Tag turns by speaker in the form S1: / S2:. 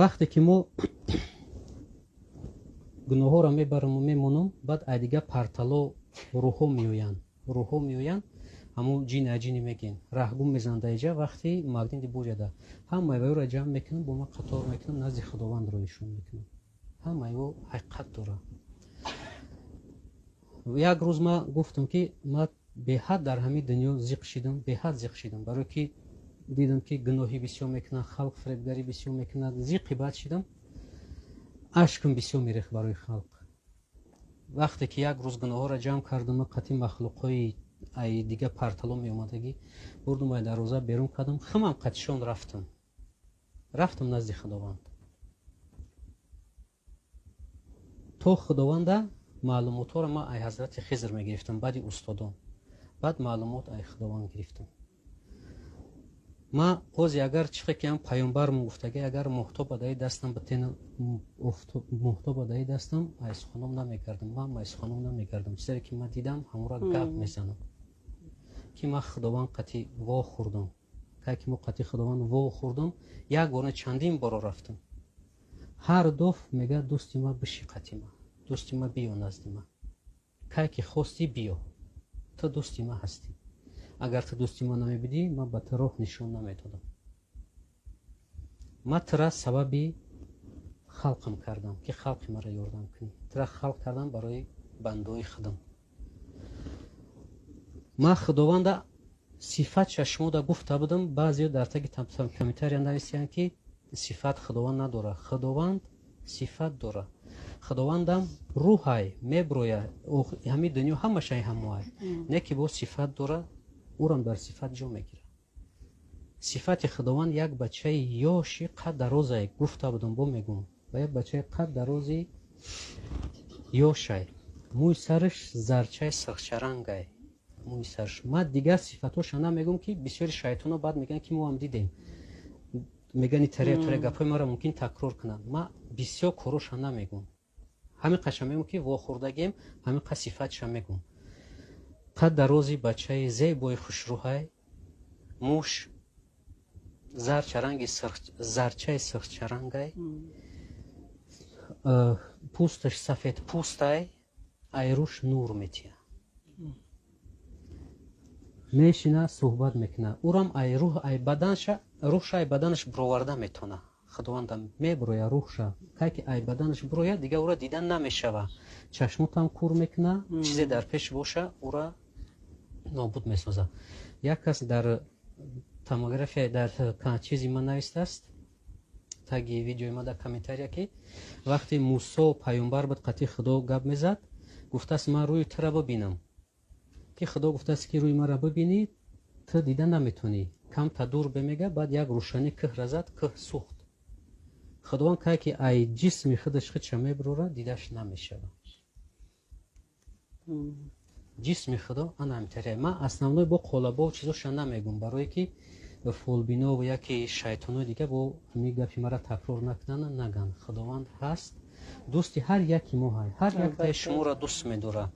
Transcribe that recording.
S1: Вақте ки мо гуноҳҳоро мебараму мемонам, баъд ай дига портало рӯҳҳо меоянд, рӯҳҳо меоянд, ҳамун ҷини аҷини мегӯен, раҳгум мезананд даиҷа. Вақти магнити буряда ҳамаи вайро ҷамъ мекунам, бо ман қатор мекунам, назди Худованд роишон мекунам. Ҳамаи ӯ ҳақиқат дорад. Як рӯз ман гуфтам, ки ман беҳад дар ҳамин дунё зиқ шидам, беҳад зиқ шидам, барое ки дидам, ки гуноҳӣ бисёр мекунад, халқ фиребгарӣ бисёр мекунад, зиқи бад шидам, ашкам бисёр мерехт барои халқ. Вақте ки як рӯз гуноҳҳоро ҷамъ кардам, қатъи махлуқҳои ай дига портало меомадагӣ бурдум, ай дарвоза берун кардам, химам қатишон рафтам, рафтам назди Худованд. То Худованда маълумотҳоро ман ай ҳазрати Хизр мегирифтам, баъди устодон, баъд маълумот ай Худованд гирифтам. Ман ҳози агар чихе ки ҳам паёмбармон гуфтагӣ, агар моҳтоба даи дастам битена, моҳтоба даи дастам, ай суханом намегардам, ман ай суханом намегардам. Чизере ки ман дидам, ҳамонро гап мезанам, ки ман Худованд қатъи во хӯрдам. Кай ки мо қатъи Худованд во хӯрдам, як бор не, чандин боро рафтам. Ҳар доф мегӯяд: дӯсти ма, биши қатъи ма, дӯсти ма, биё назди ма, кай ки хостӣ биё, ту дӯсти ма ҳастӣ. Агар ту дӯсти ма намебудӣ, ман ба ту роҳ нишон намедодам. Ман тура сабаби халқам кардам, ки халқи маро ёрдам кунӣ, тура халқ кардам барои бандои худам. Ман Худованда сифатша шумода гуфта будам, баъзеё дар таги комментария нависиянд, ки сифат Худованд надорад. Худованд сифат дорад. Худовандам рӯҳай, меброя, ҳамин дунё ҳамашай ҳамоай, не ки бо сифат дорад, ӯрам дар сифат ҷо мегирад. Сифати Худованд як бачаи ёши қад дарозай, гуфта будам, бо мегӯм, ва як бачаи қад дарози ёшай, мӯи сараш зарчаи сирхчарангай, мӯи сараш. Ман дигар сифатҳоша намегӯм, ки бисёри шайтонҳо баъд мегӯянд, ки мо ҳам дидем, мегӯянд таре таре, гапҳои маро мумкин такрор кунанд. Ман бисёр короша намегӯм, ҳамин қаша мегӯм, ки вохӯрдагем, ҳамин қа сифатша мегӯм. Қад дарози бачаи зебои хушрӯҳай, мӯш зарчаранги зарчаи сирхчарангай, пӯсташ сафед пӯстай, айрӯш нур метиҳад. Мешина, суҳбат мекунад, ӯрам ай рӯҳ ай баданша, рӯҳша ай баданаш бироварда метавонад. Худовандам меброя рӯҳша, кай ки ай баданаш бирояд, дига ӯра дидан намешава, чашмотам кур мекунад, чизе дар пеш боша, ӯра нобуд месозад. Як кас дар томография, дар чизи ман навистааст, таги видеои ма дар комментария, ки вақте Мусо паёмбар буд, қатъи Худо гап мезад, гуфтааст: ман рӯи тура бибинам. Ки Худо гуфтааст, ки рӯи маро бибинӣ, ту дида наметавонӣ, камта дур бемега. Баъд як рӯшанӣ кӯҳра зад, кӯҳ сӯхт. Худованд кай ки ай ҷисми худаш худша мебурорад, дидаш намешавад. Ҷисми Худо ана ҳамтария. Ман основной бо қолабову чизоша намегӯм, барое ки фолбинову яки шайтонҳои дига бо ҳамин гапи мара такрор накунанд, наган. Худованд ҳаст, дӯсти ҳар яки мо ҳай, ҳар яктаи шуморо дӯст медорад.